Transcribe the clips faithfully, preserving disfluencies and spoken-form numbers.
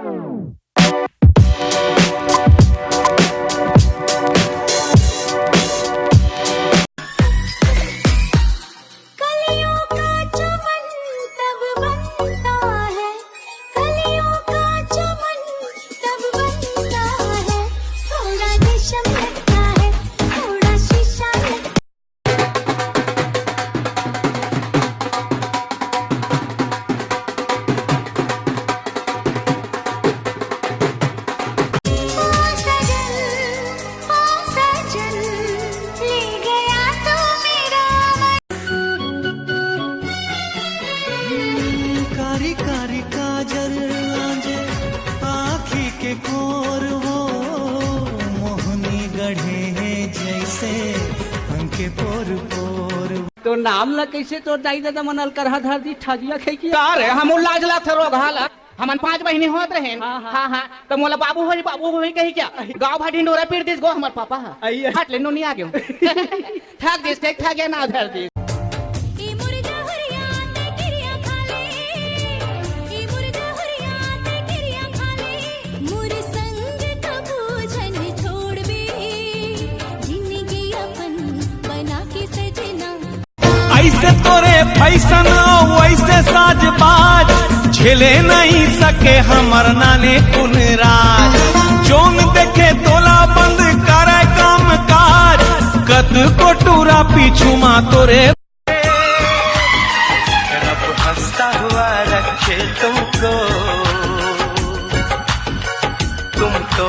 कलियों का चमन तब बनता है, कलियों का चमन तब बनता है, थोड़ा रेशम लगता है, थोड़ा शीशा लगता है। ओ सजन, ओ सजन, ले गया तू मेरा मन। कारी कारी काजल आंजे आँखी के कोर वो, मोहनी गढ़े है जैसे अंग के पोर पोर। तो नाम ला कैसे तोर दाई ददा मन अलकरहा धर दी, ठगिया खाई की? का रे, हम लाज ला थरो घाला। हमन पांच बहिनी होत रहेन। हाँ, हाँ। हाँ, हाँ। त मोला बाबू होई, बाबू होई कही क्या? गांव भर ढिंडोरा पीट दिस गो हमर पापा ह। अइया। हट ले, नोनी आ गेव। ठग दिस, ठग, ठग गया ना धर दिस। ई मुर्गा हुरिया ते किरिया खा ले, ई मुर्गा हुरिया ते किरिया खा ले, मोर संग कभू झन छोड़बे, जिंदगी अपन बना के सजना। ऐसे तोरे फैशन, वैसे साजबाज, झेले नहीं सके हमर नाने कुन राज। जोन देखे तोला बंद करे काम काज, कत को टूरा पीछू मा तोरे। रब हंसता हुआ रखे तुमको, तुम तो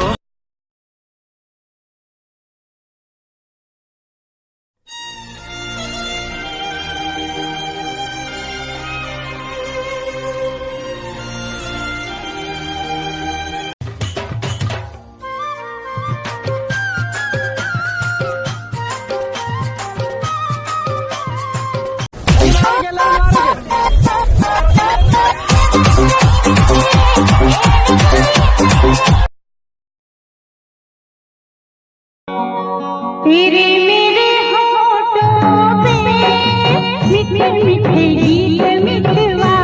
तेरे मेरे होठों पे मीठे मीठे गीत मितवा,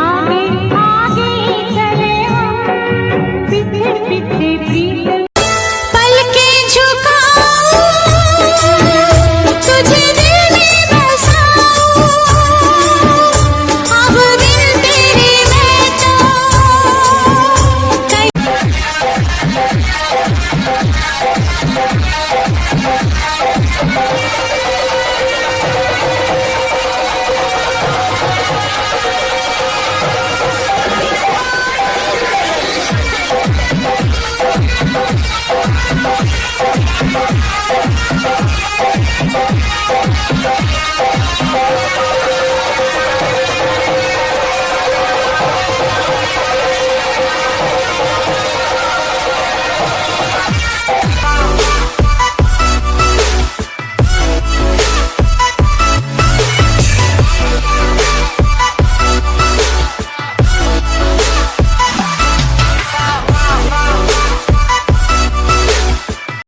आगे आगे चले हम, पीछे पीछे प्रीत। पलकें झुकाऊं, तुझे दिल में बसाऊं, अब दिल तेरे मैं तो।